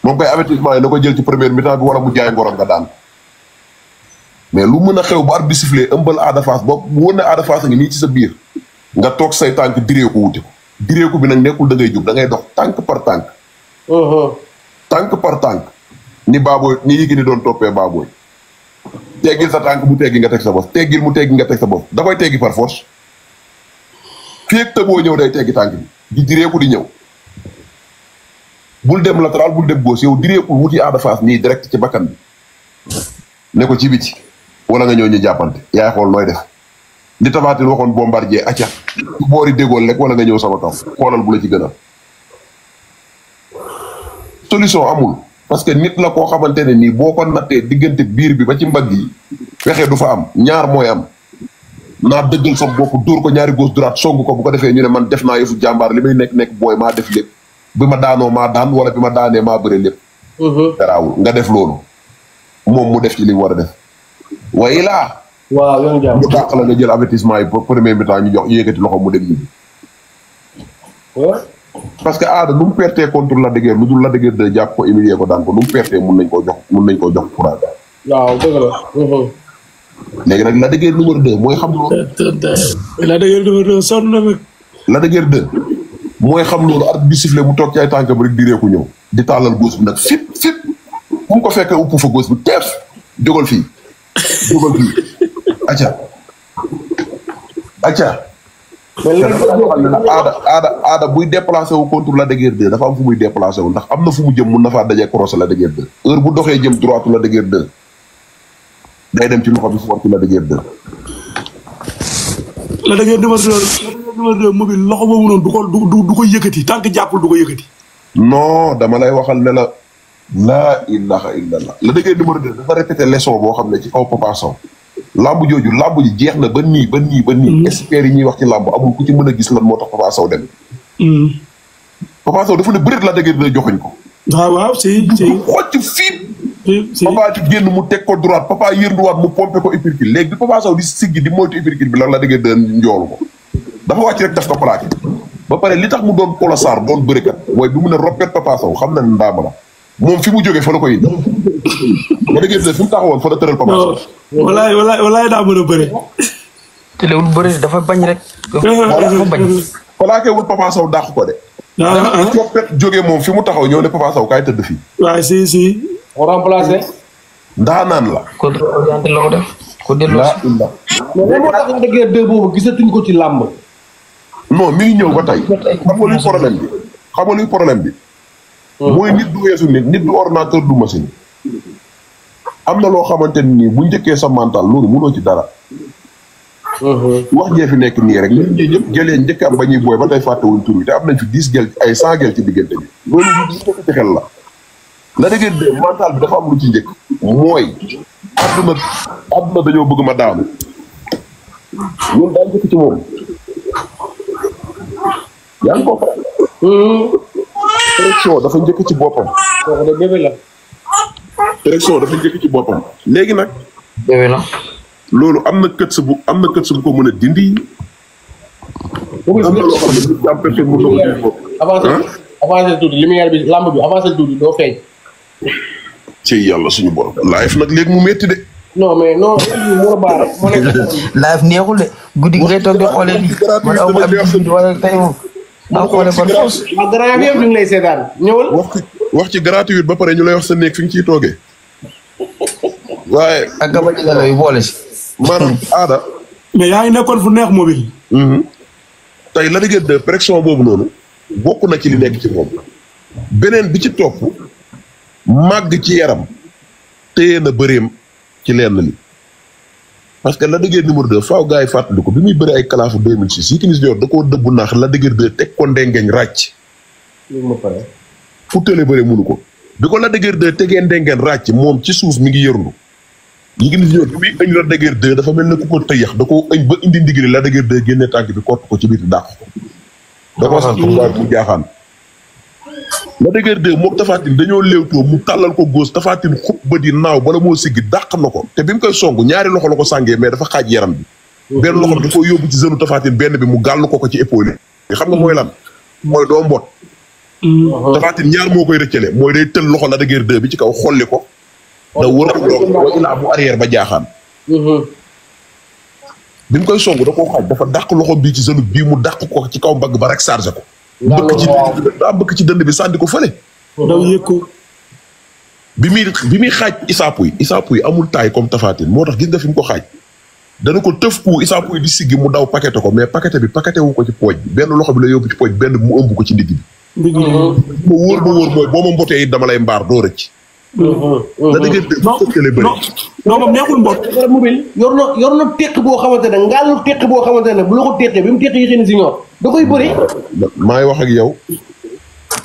moom koy avertissement yi na ko jël ci première mi-temps bi wala mu jaay ngorom nga daan mais lu mën a xew bu arbitre bi sifflé ëmbal Ada Fass ba mu wër ne Ada Fass a ngi nii ci sa biir nga toog say tànk direeku wuti ko direeku bi nag nekkul da ngay jub da ngay dox tànk par tànk. tànk par tànk ni Baboy ni Yékini doon toppee Baboy teggil sa tànk mu teggi nga teg sa bopp teggil mu teggi nga teg sa bopp da koy teggi par force fii ak tëboo ñëw day teggi tànk bi di direeku di ñëw bul dem latéral bul dem gauche yow direekul wuti Ada Fass nii direct ci bakkan bi ne ko ci biti wala nga ñëw ñu jàppante yaay xool nooy def li Tapha Tine waxoon Bombardier acca ci boori dégool rek wala nga ñëw sama kaw xoolal bu la ci gën a solution amul parce que nit la koo xamante ne nii boo ko nattee diggante biir bi ba ci mbagg yi fexe du fa am ñaar mooy am naa dëggal sa bopp dóor ko ñaari gauche droite song ko bu ko defee ñu ne man def naa yëfu jàmbaar li may nekk booy maa def lépp bi ma daanoo maa daan wala bi ma daanee maa bëre lépp daraawul nga def loolu moom mu def ci li mu war a def waaye laa waaw yoon jàmm mu dàq la nga jël avertissement yi premier mi-temps ñu jox yéegati loxo mu dem ñibbi parce que Ada nu mu pertee contre la dëgër lu dul la dëgër de jàpp ko humilier ko daan ko nu mu pertee mun nañ koo jox courage. waaw dëgg la. léegi nag la dëgër numéro 2 mooy xam loolu. la dëgër numéro 2 sonn na nag. la dëgër 2 mooy xam loolu arbitre bi sifflé mu toog ci ay tànkam rek di reeku ñëw di tàllal góos bi nag fit fu mu ko fekkee upp fa góos bi teef jógal fii acca mais léegi xam ne aada buy déplacé wu contre la dëgër 2 dafa am fu muy déplacé wu ndax am na fu mu jëm mun na faa dajee croisé la dëgër 2 heure bu doxee jëm droite la dëgër 2 day dem ci loxo bi fort ci la dëgër 2. la dëgër numéro 2 mobile loxo boobu noonu du ko yëkkati tant que jàppul du ko yëkkati. non dama lay waxal ne la laa ilaha illallah la dëgër numéro 2 dafa répété leçon boo xam ne ci kaw Papa Sow. lamb jooju lamb ji jeex na ba nii. experts yi ñuy wax ci lamb amul ku ci mën a gis lan moo tax Papa Sow dem. Papa Sow dafa ne bëreet la dëgër dina joxoñ ko. waaw si. xocc fiip. Papa ci génn mu teg ko droite Papa yërnduwaat mu pompé ko uppercut léegi bi Papa Sow di siggi di moytu uppercut bi lan la dëgër dina njoolu ko. dafa wàcc rek daf ko plaqué. ba pare li tax mu doon colossar doon bërekat mooy bi mu ne roppet Papa Sow xam na ne ndaama la moom fi mu jógee fa la ko indi. ba dëgër dina fi mu taxawoon fa la tëral Papa Sow. walaay daa mën a bëre. te léegi bëre dafa bañ rek. dafa bañ. plaqué wul Papa Sow dàq ko de. coppet jógee moom fi mu taxaw ñëw ne Papa Sow kaay tëdd fii. waaw si. mu remplacé. ndaanaan la. contre orienté la ko def. ko delloo si. mais lan moo tax la dëgër 2 boobu gisatuñ ko ci làmb. non mi ngi ñëw ba tey. xam nga luy problème bi. mooy nit du weesu nit du ordinateur du machine. am na loo xamante ni bu njëkkee sa mental loolu mënoo ci dara. wax jee fi nekk nii rek ñun ñii ñëpp jëlee njëkk am ba ñuy booy ba tey fàttewuñ tur bi te am nañ fi 10 gel ay 100 gel ci diggante bi. loolu lu njëkk ci xel la. la dëgg mental bi dafa am lu ci njëkk. mooy àdduna dañoo bëgg ma daanu. ñun daal njëkk ci moom. yaa ngi ko pression dafa njëkk ci boppam. kooku de bébé la. pression dafa njëkk ci boppam. léegi nag. bébé la. loolu am na kët bu ko mën a dindi. am na loo xam ne am personne mu doog a dindi bopp. avancé tuuti lumière bi lamb bi avancé tuuti doo feeñ. ci yàlla suñu borom. live nag léegi mu métti de. non mais non moo baara moo nekk. live neexul de guddi gi ngay toog di xoolee nii. man aw ma am wala tey moom. maa xoolee kon fausse. waaw grand bi yëpp ñu ngi lay seetaan ñëwal. wax ci gratuit ba pare ñu lay wax sa néeg fi nga ciy toogee. waaye. ak gaba ci la yu boole si. maanaam Ada. mais yaa ngi nekkoon fu neex mobile. tey la dëgg de pression boobu noonu. bokk na ci li nekk ci moom. beneen bi ci topp. màgg ci yaram. téye na bëreem ci lenn li. parce que la dëgër numéro 2 faaw gars yi fàttali ko bi muy bëri ay kalaafu 2006 Yékini Junior da koo dëbbu naax la dëgër 2 teg ko ndengeñ ràcc. fu tële bëre munu ko. bi ko la dëgër 2 tegee ndengeñ ràcc moom ci suuf mi ngi yërndu. Yékini Junior bi muy ëñ la dëgër 2 dafa mel ne ku ko tëyax da koo ëñ ba indi ndigri la dëgër 2 génne tànk bi kott ko ci biir dàq ko. da ko sax mu jaaxaan. la dëgër 2 moom Tapha Tine dañoo léewtoo mu tàllal ko góos Tapha Tine xub ba di naaw bala moo siggi dàq na ko te bi mu koy song ñaari loxo la ko sàngee mais dafa xaaj yaram bi. benn loxo bi da koo yóbbu ci zone Tapha Tine benn bi mu gàll ko ci épaule yi. xam nga mooy lan mooy doo mbot. Tapha Tine ñaar moo koy rëccale mooy day tël loxo la de guerre 2 bi ci kaw xolli ko. da wër ak doog wa ilaa bu arrière ba jaaxaan. bi mu koy song da koo xaaj dafa dàq loxo bii ci genou bii mu dàq ko ci kaw mbagg ba rek chargé ko. bëkk ci dënd bi sànni ko fële. daw yëg ko. bi muy xaaj Issa Pouye amul taay comme Tapha Tine moo tax gis nga fi mu ko xaaj. dana ko tëf ku Issa Pouye di siggi mu daw paqueté ko mais paqueté wu ko ci pooj bi benn loxo bi la yóbbu ci pooj benn bi mu ëmb ko ci ndigg bi. ma wóor mooy boo ma mbotee it dama lay mbaar doo rëcc. la dëgg non moom neexul mbot. mobile yor na tekk boo xamante ne ngaalu tekk boo xamante ne bu la ko tekkee bi mu tekk Yékini Junior da koy bëri. maa ngi wax ak yow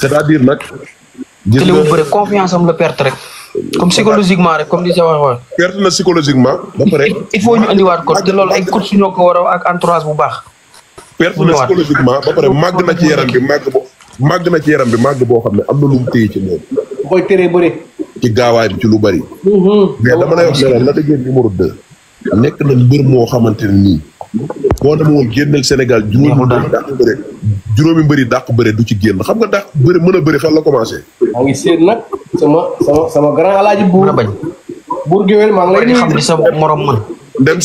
c'est-à-dire nag. gis nga te bëri confiance am la perte rek. comme psychologiquement rek comme li sa wax. perte na psychologiquement ba pare. il faut ñu andiwaat ko te loolu ay coach ñoo ko war a ak entourage bu baax. perte na psychologiquement ba pare màgg na ci yaram bi màgg boo xam ne am na lu mu téye ci moom. bu koy teree bëri. ci gaawaay bi ci lu bari. mais dama lay wax ne la dëgg numéro 2. nekk na mbër moo xamante ne nii. boo dama woon génneel Sénégal juróomi mbëri dàq bëre du ci génn xam nga dàq bëre mën a bëri fan la commencé. maa ngi seet nag sama grand alaaji buur. buur géwél maa ngi lay nuyu. xam ni sa morom mën. ndem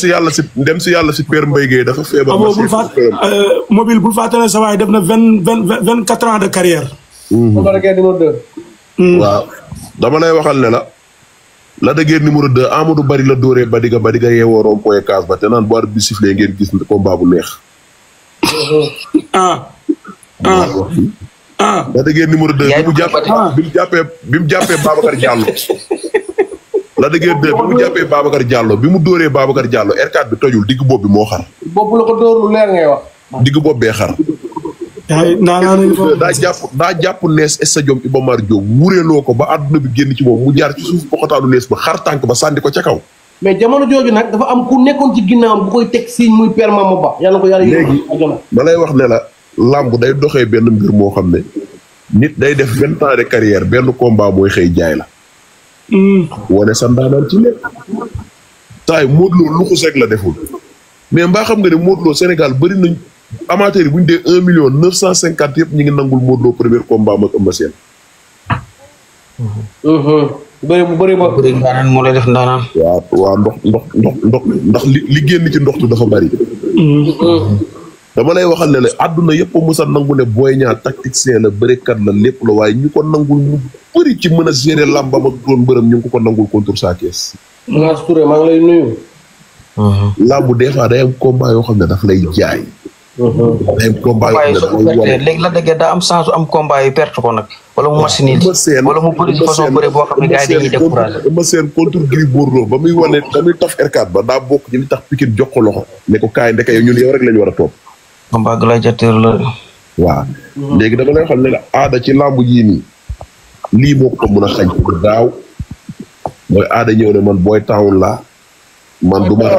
si yàlla si Père Mbaye Gueye dafa feebar. mobile bul fàttale sa waay def na 24 ans de carrière. numéro 2. waaw dama lay waxal ne la dëggeer numéro 2 Amadou Bari la dóoree Badiga yeewoo rond point case ba te naan bu arbitre bi sifflé ngeen gis combat bu neex. la dëggeer numéro 2 bi mu jàppee Babacar Diallo. la dëggeer 2 bi mu jàppee Babacar Diallo bi mu dóoree Babacar Diallo R4 bi tojul digg bopp bi moo xar. bopp la ko dóor lu leer ngay wax. digg bopp bee xar. daa jàpp nees stadium Iba Mar Diop wureeloo ko ba àdduna bi génn ci moom mu jaar ci suuf boxataanu nees ba xar tànk ba sànni ko ca kaw. mais jamono jooju nag dafa am ku nekkoon ci ginnaawam bu koy teg signe muy Père Mama Ba yàlla ko yàlla léegi ma lay wax ne la làmb day doxee benn mbir moo xam ne nit day def 20 ans de carrière benn combat mooy xëy jaay la. wane sa ndaanaan ci lépp. saa yi Modou Lo luxus rek la deful mais mbaa xam nga ne Modou Lo Sénégal bëri nañ. amateur yi bu ñu dee 1.950.000 yëpp ñu ngi nangul Modou Lo premier combat am ak Eumeu Sène. bëri ndaanaan moo lay def ndaanaan. waaw ndox li génn ci ndoxtu dafa bari. dama lay waxal ne àdduna yëpp a mos a nangu ne Boy Niang tacticien la bërekat la lépp la waaye ñu ko nangul ñu bëri ci mën a gérer làmbam ak doon mbërëm ñu ngi ko nangul contre Sa Thiès. Ngaas Touré maa ngi lay nuyu. làmb des fois day am combat yoo xam ne daf lay jaay. day am combat yoo xam ne léegi la dëgg daa am chance am combat yi perte ko nag. wala mu machine wala mu bëri façon bëri boo xam ne gars yi dañuy découragé. Eumeu Sène contre Gris Bordeaux ba muy wane ba muy taf R4 ba daa bokk ci li tax Pikine jox ko loxo. ne ko kaay ndeke yow ñun yow rek lañu war a topp. combat gladiateur la. waaw léegi dama lay xam ne la aada ci làmb jii nii lii moo ko mën a xañ ko daaw mooy aada ñëw ne man Boy Town laa man du ma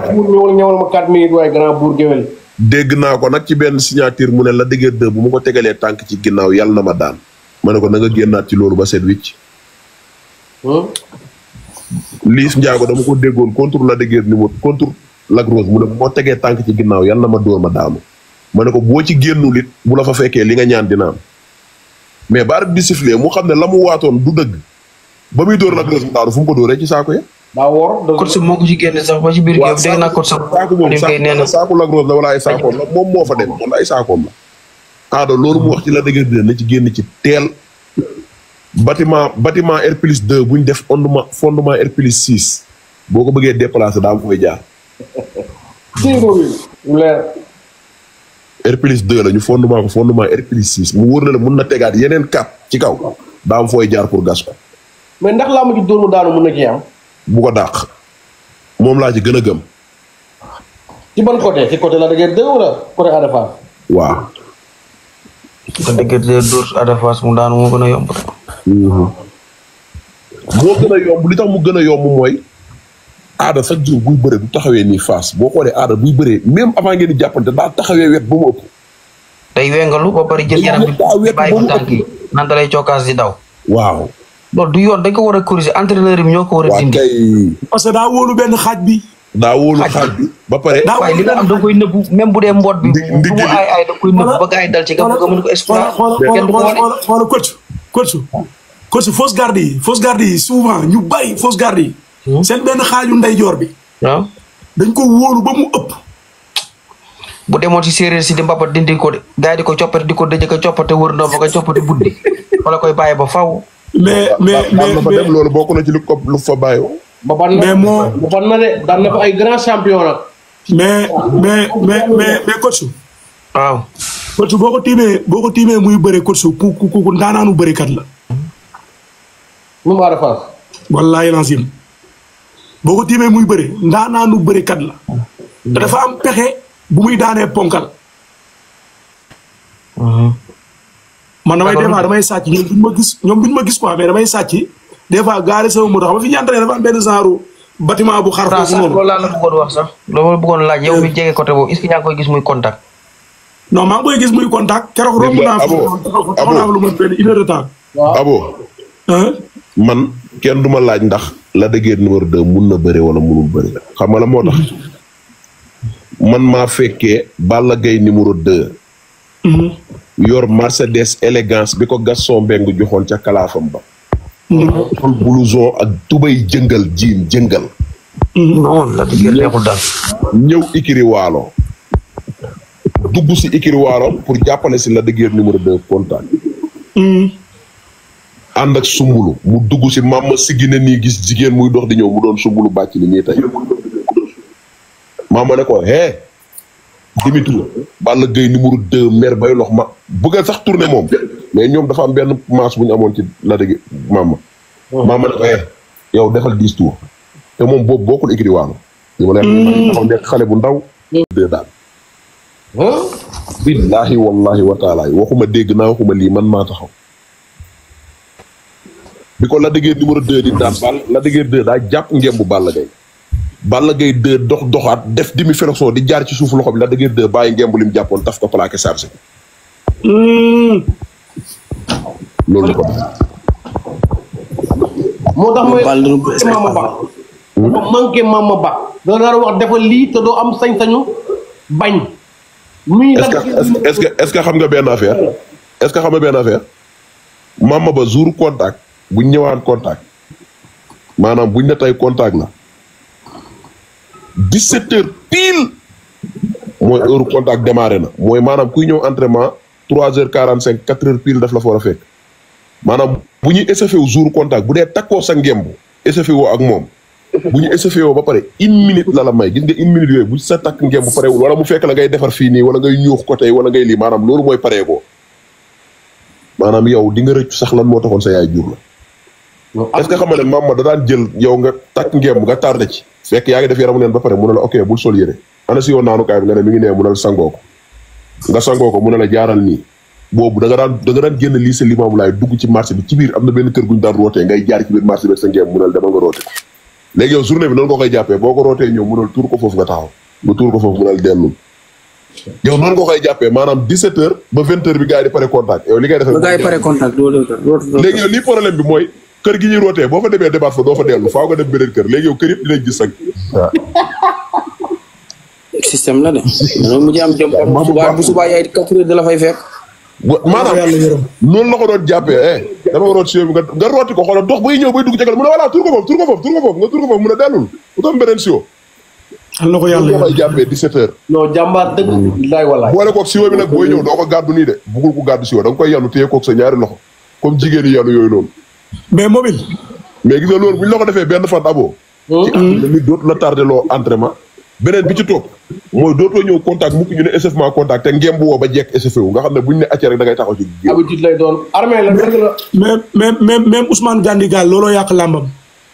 ñëwal ma 4 minutes waaye grand buur géwél. dégg naa ko nag ci benn signature mu ne la dëgër dë bu ma ko tegalee tànk ci ginnaaw yàlla na ma daan ma ne ko na nga génnaat ci loolu ba seet wicc. Liis Ndiago dama ko déggoon contre la dëgër ni contre Lac Rose mu ne moo tegee tànk ci ginnaaw yàlla na ma dóor ma daanu ma ne ko boo ci génnul it bu la fa fekkee li nga ñaan dina am mais ba arbitre bi sifflé mu xam ne la mu waatoon du dëgg ba muy dóor Lac Rose mu daanu fu mu ko dóoree ci saako ya. daa wóor coach moo ko ci génne sax ba ci biir géew dégg naa coach sax saako Lac Rose la wala ay saakoom la moom moo fa dem wala ay saakoom la aado loolu mu wax ci la dëgër dina na ci génn ci teel bâtiment R plus 2 bu ñu def fondement R plus 6 boo ko bëggee déplacer daa am fooy jaar R plus 2 la ñu fondement R plus 6 mu wóor na la mun na tegaat yeneen 4 ci kaw daa am fooy jaar pour gas ko mais ndax laa ma ci dóor mu daanu mun na ci am bu ko dàq moom laa ci gën a gëm. ci ban côté ci côté la dëgër dë wala côté Ada Fass. waaw. la dëgër dë dóor Ada Fass mu daanu moo gën a yomb. moo gën a yomb li tax mu gën a yomb mooy Ada chaque jour buy bëre du taxawee nii Fass boo xoolee Ada buy bëree même avant ngeen di jàppante daa taxawee wet ba mu ëpp. day wengalu ba pare jël yaram bi bàyyi ko tànk yi naan da lay cokkaas di daw. waaw. loolu du yoon dañ ko war a corriger entraîneur yi ñoo ko war a dindi. parce que daa wóolu benn xaaj bi. daa wóolu xaaj bi ba pare. waaye li nga am da koy nëbbu même bu dee mboot bi. ndig bu mu ay da koy nëbbu ba gars yi dal ci nga bëgg a mën ko exploiter. xoolal coach coach fausse garde yi souvent ñu bari fausse garde yi. seen benn xaaju ndeyjoor bi. waaw. dañ ko wóolu ba mu ëpp. bu demoon ci séeréer si di mbappat dindi ko de gars yi di ko coppate di ko dëjë ko coppate wër ndox ba ko coppate buddi wala koy bàyyi ba faw. mais fa dem loolu bokk na ci lu fa bàyyoo. mais moo ba na de daan na fa ay grand champion nag. mais coach. waaw. coach boo ko tiimee muy bëre coach ku ndaanaanu bërekat la. moom Ada Fass. wallaahi lancim boo ko tiimee muy bëre ndaanaanu bërekat la. te dafa am pexe bu muy daanee ponkal. man damay des fois damay sàcc ñoom duñ ma gis quoi mais damay sàcc des fois gaari sama moto xam nga fi ñu entraîné dafa am benn genre bâtiment bu xar foofu noonu. loolu laa la bëggoon wax sax loolu bëggoon laaj yow mi jege côté boobu est-ce que yaa ngi koy gis muy contact. non maa ngi koy gis muy contact keroog romb naa fi lu ma benn une heure de temps. abo man kenn du ma laaj ndax la dëggeer numéro 2 mun na bëre wala munul bëre xam nga la moo tax man maa fekkee Balla Gaye numéro 2 yor Mercedes élégance bi ko Gaston Mbengue joxoon ca kalaafam ba sol blouson ak tubay jëngal jiin jëngal non la dëggeer neexul daal ñëw ikiri waalo dugg si ikiri waalo pour jàppale si la dëggeer numéro 2 kontaan ànd ak sumbulu mu dugg si mamma siggi na nii gis jigéen muy dox di ñëw mu doon sumbulu bàcc li nii tey mamma ne ko Dimitri Balla Gaye numéro 2 mer bay lox ma bëgg sax tourné moom mais ñoom dafa am benn masse bu ñu amoon ci la dëgg mamma ne ko yow defal 10 tours te moom boobu bokkul écrit waalo li ma leen dafa nekk xale bu ndaw daal billaahi wallahi wa taala waxuma dégg naa waxuma lii man maa taxaw bi ko la dëggee numéro 2 di daan ball la dëggee 2 daa jàpp ngembu Balla Gaye 2 doxaat def demi flexion di jaar ci suuf loxo bi la dëggee 2 bàyyi ngembu lim jàppoon taf ko plaqué chargé loolu ko moo tax mooy Mama Ba manqué Mama Ba doo dara wax defal lii te doo am sañ-sañu bañ est-ce que xam nga benn affaire Mama Ba jour contact buñ ñëwaan contact maanaam buñ ne tey contact la 17h pile mooy heure contact démarré na mooy maanaam kuy ñëw entraînement 3h45 4h pile daf la fa war a fekk maanaam bu ñuy échauffé wu jour contact bu dee takkoo sa ngemb échauffé woo ak moom bu ñu échauffé woo ba pare 1 minute la may gis nga 1 minute yooyu bu sa takk ngemb bu parewul wala mu fekk la ngay defar fii nii wala ngay ñuux côté wala ngay lii maanaam loolu mooy paree ko maanaam yow di nga rëccu sax lan moo taxoon sa yaay jur la. est-ce que xam nga ne maam da daan jël yow nga takk ngemb nga tardé ci fekk yaa ngi def yaramu neen ba pare mu ne la ok bul sol yére ana si yow naanukaay bi nga ne mi ngi nee mu ne la sangoo ko nga sangoo ko mu ne la jaaral nii boobu da nga daan génn lii sa limaamu laay dugg ci marché bi ci biir am na benn kër guñ daan rootee ngay jaar ci biir marché bi sa ngemb mu ne la demal nga roote ko léegi yow journée bi noonu nga koy jàppee boo ko rootee ñëw mu ne la tuur ko foofu nga taxaw nga tuur ko foofu mu ne la dellul yow noonu nga koy jàppee maanaam 17h ba 20h bi gars yi di pare contact yow li ngay defee. gars yi pare contact léegi yow lii problème bi mooy kër gi ñuy rootee boo fa demee débat fa doo fa dellu faaw nga dem beneen kër léegi yow kër yëpp dinañ gis sax. waaw. système la de. loolu mu am jom bu subaa yaay 4 heures da la fay fekk. maanaam noonu la ko doon jàppee dama root si yow nga rooti ko xoolal dox bay ñëw bay dugg ca mu ne voilà tur ko foofu nga tur ko foofu mu ne dellul bu doon beneen si yow. xam na ko yàlla koy jàppee 17h. non jàmbaar dëgg. billaay wallaay boole koog siwo bi nag booy ñëw doo ko gàddu nii de bugul ko gàddu siwo da nga koy yanu téye koog sa ñaari loxo comme jigéen yi yanu yooyu noonu. mais mobile. mais gis nga loolu bu ñu la ko defee benn fan aboo. ci am na nit dootu la tardé loo entraînement. beneen bi ci toog mooy dootoo ñëw contact mukk ñu ne échauffement contact te ngemb woo ba jekk échauffé wu nga xam ne buñ ne acca rek da ngay taxaw ci géew. habitude lay doon armée la dëgg la. même Ousmane Gandi Gall looloo yàq làmbam.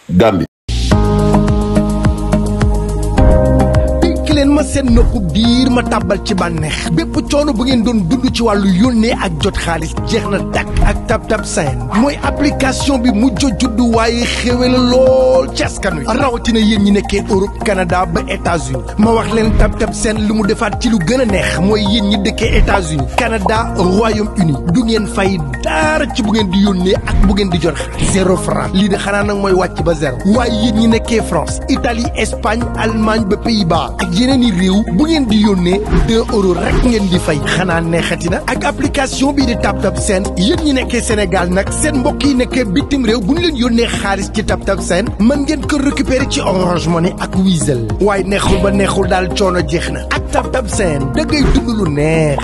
Gandi. leen ma seen nopp biir ma tàbbal ci bànneex bépp coono bu ngeen doon dund ci wàllu yónnee ak jot xaalis jeex na dàkk ak TapTap Send mooy application bi mujj juddu waaye xéwé la lool ci askan wi rawatina yéen ñi nekkee Europe Canada ba États-Unis ma wax leen TapTap Send lu mu defaat ci lu gën a neex mooy yéen ñi dëkkee États-Unis Canada Royaume-Uni du ngeen fay dara ci bu ngeen di yónnee ak bu ngeen di jot xaalis 0 franc lii de xanaa nag mooy wàcc ba zéro waaye yéen ñi nekkee France Italie Espagne Allemagne ba Pays-Bas ak yeneen i réew bu ngeen di yónnee 2 euros rek ngeen di fay xanaa neexati na ak application bii di TapTap Send yéen ñi nekkee Sénégal nag seen mbokk yi nekkee bitim réew bu ñu leen yónnee xaalis ci TapTap Send mën ngeen ko récupérer ci Orange Money ak Wizall waaye neexul ba neexul daal coono jeex na ak TapTap Send da ngay dund lu neex.